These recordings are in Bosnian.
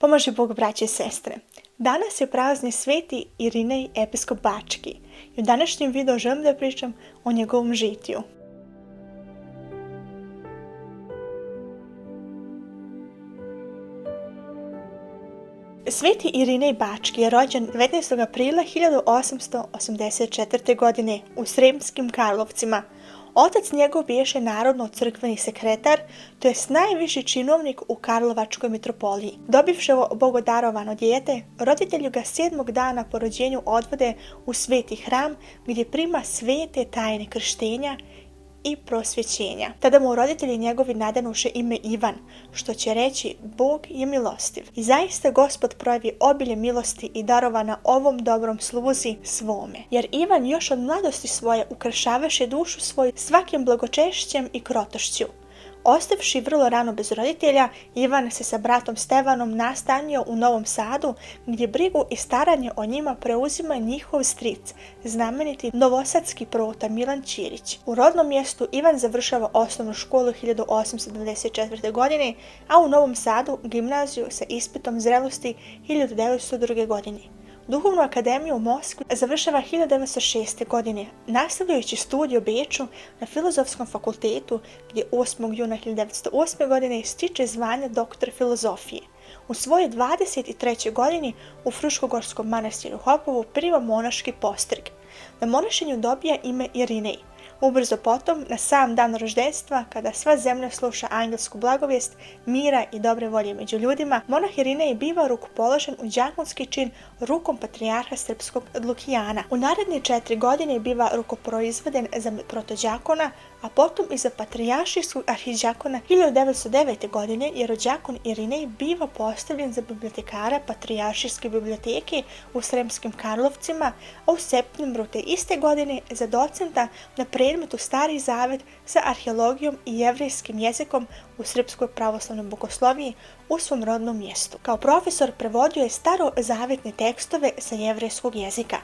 Pomoži Bog, braće i sestre. Danas je praznik Sveti Irinej, episkop Bački i u današnjem videu želim da pričam o njegovom žitiju. Sveti Irinej Bački je rođen 19. aprila 1884. godine u Sremskim Karlovcima. Otac njegov biješe narodno-crkveni sekretar, to jest najviši činovnik u Karlovačkoj mitropoliji. Dobivši ovo bogodarovano dijete, roditelji ga 7. dana po rođenju odvode u sveti hram gdje prima svete tajne krštenja i prosvjećenja. Tada mu roditelji njegovi nadenuše ime Ivan, što će reći Bog je milostiv. I zaista Gospod projavi obilje milosti i darova na ovom dobrom sluzi svome. Jer Ivan još od mladosti svoje ukrašavaše dušu svoju svakim blagočešćem i krotošću. Ostavši vrlo rano bez roditelja, Ivan se sa bratom Stevanom nastanio u Novom Sadu, gdje brigu i staranje o njima preuzima njihov stric, znameniti novosadski prota Milan Ćirić. U rodnom mjestu Ivan završava osnovnu školu 1894. godine, a u Novom Sadu gimnaziju sa ispitom zrelosti 1902. godine. Duhovnu akademiju u Moskvi završava 1906. godine, nastavljajući studij u Beču na Filozofskom fakultetu, gdje 8. juna 1908. godine stiče zvanje doktor filozofije. U svojoj 23. godini u Fruškogorskom manastiru Hopovu prima monaški postrig. Na monašenju dobija ime Irinej. Ubrzo potom, na sam dan roždenstva, kada sva zemlja sluša angelsku blagovijest, mira i dobre volje među ljudima, monah Irinej biva rukopoložen u đakonski čin rukom patrijarha srpskog Lukijana. U naredne 4 godine biva rukoproizveden za protođakona, a potom i za patrijaršijskog arhidžakona 1909. godine, jer đakon Irinej biva postavljen za bibliotekara patrijaršijske biblioteke u Sremskim Karlovcima, a u septembru te iste godine za docenta na predmetu Stari Zavet sa arheologijom i jevrejskim jezikom u Srpskoj pravoslavnoj bogosloviji u svom rodnom mjestu. Kao profesor prevodio je starozavetne tekstove sa jevrejskog jezika.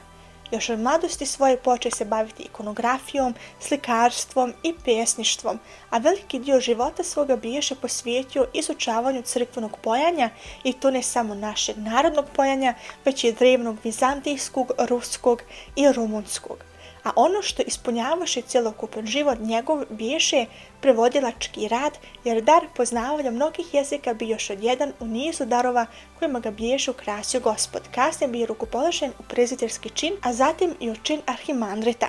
Još od mladosti svoje počeo se baviti ikonografijom, slikarstvom i pjesništvom, a veliki dio života svoga biješe posvetio izučavanju crkvenog pojanja, i to ne samo našeg narodnog pojanja, već i drevnog vizantijskog, ruskog i rumunskog. A ono što ispunjavaše cjelokupan život njegov biješe prevodilački rad, jer dar poznavanja mnogih jezika bi još od jedan u nizu darova kojima ga biješe ukrasio Gospod. Kasnije bi je rukopoložen u prezbiterski čin, a zatim i u čin arhimandrita.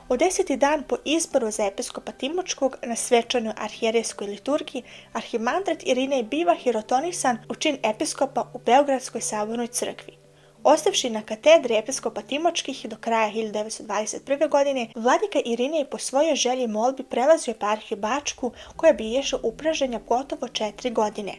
U 10. dan po izboru za episkopa Timočkog na svečanoj arhijerejskoj liturgiji, arhimandrit Irinej biva hirotonisan u čin episkopa u Beogradskoj sabornoj crkvi. Ostavši na katedri episkopa Timočkih do kraja 1921. godine, vladika Irinej po svojoj želji i molbi prelazio eparhiju Bačku, koja biješe upraženja gotovo 4 godine.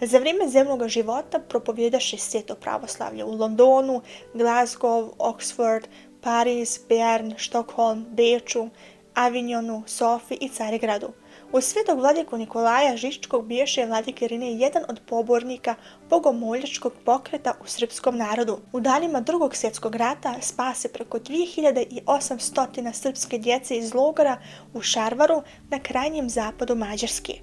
Za vrijeme zemljog života propovjedaše sveto pravoslavlje u Londonu, Glasgow, Oxford, Pariz, Bern, Štokholm, Beču, Avignonu, Sofiji i Carigradu. Uz svetog vladiku Nikolaja Žičkog biješe vladik Irinej jedan od pobornika bogomoljačkog pokreta u srpskom narodu. U danima Drugog svjetskog rata spase preko 2800 srpske djece iz logora u Šarvaru na krajnjem zapadu Mađarske.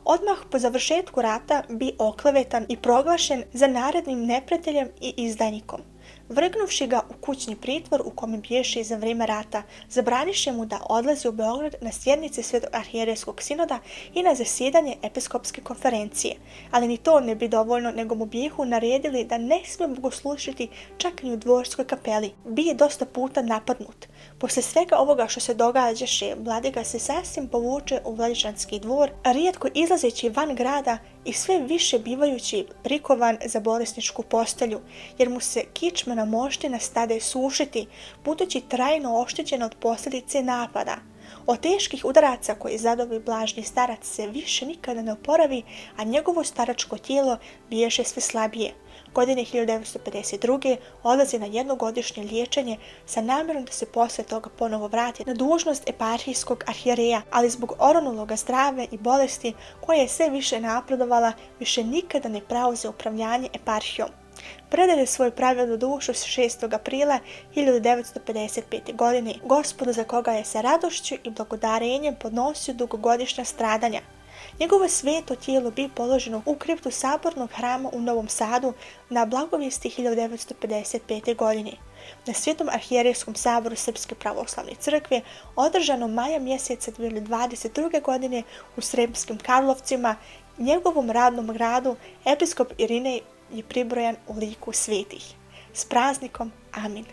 Odmah po završetku rata bi oklevetan i proglašen za narednim neprijateljem i izdajnikom. Vrgnuvši ga u kućni pritvor u kome biješe za vrijeme rata, zabraniše mu da odlazi u Beograd na sjednice Svetog arhijerejskog sinoda i na zasjedanje episkopske konferencije. Ali ni to ne bi dovoljno, nego mu bijehu naredili da ne smije bogoslužiti čak ni u dvorskoj kapeli. Bije dosta puta napadnut. Posle svega ovoga što se događaše, vladika se sasvim povuče u Vladičanski dvor, rijetko izlazeći van grada i sve više bivajući prikovan za bolesničku postelju, jer mu se kičmena moština stade sušiti, budući trajno oštećen od posljedice napada. Od teških udaraca koje zadobi blažni starac se više nikada ne oporavi, a njegovo staračko tijelo biješe sve slabije. Godine 1952. odlazi na jednogodišnje liječenje sa namjerom da se posle toga ponovo vrati na dužnost eparhijskog arhijereja, ali zbog oronuloga zdravlja i bolesti koja je sve više napredovala, više nikada ne preuzeo upravljanje eparhijom. Predaje svoju pravednu dušu 6. aprila 1955. godine Gospodu, za koga je sa radošću i blagodarenjem podnosio dugogodišnja stradanja. Njegovo sveto tijelo bi položeno u kriptu Sabornog hrama u Novom Sadu na Blagovijesti 1955. godine. Na Svetom arhijerejskom saboru Srpske pravoslavne crkve, održano maja mjeseca 2022. godine u Sremskim Karlovcima, njegovom radnom gradu, episkop Irinej je pribrojan u liku svetih. S praznikom, amin.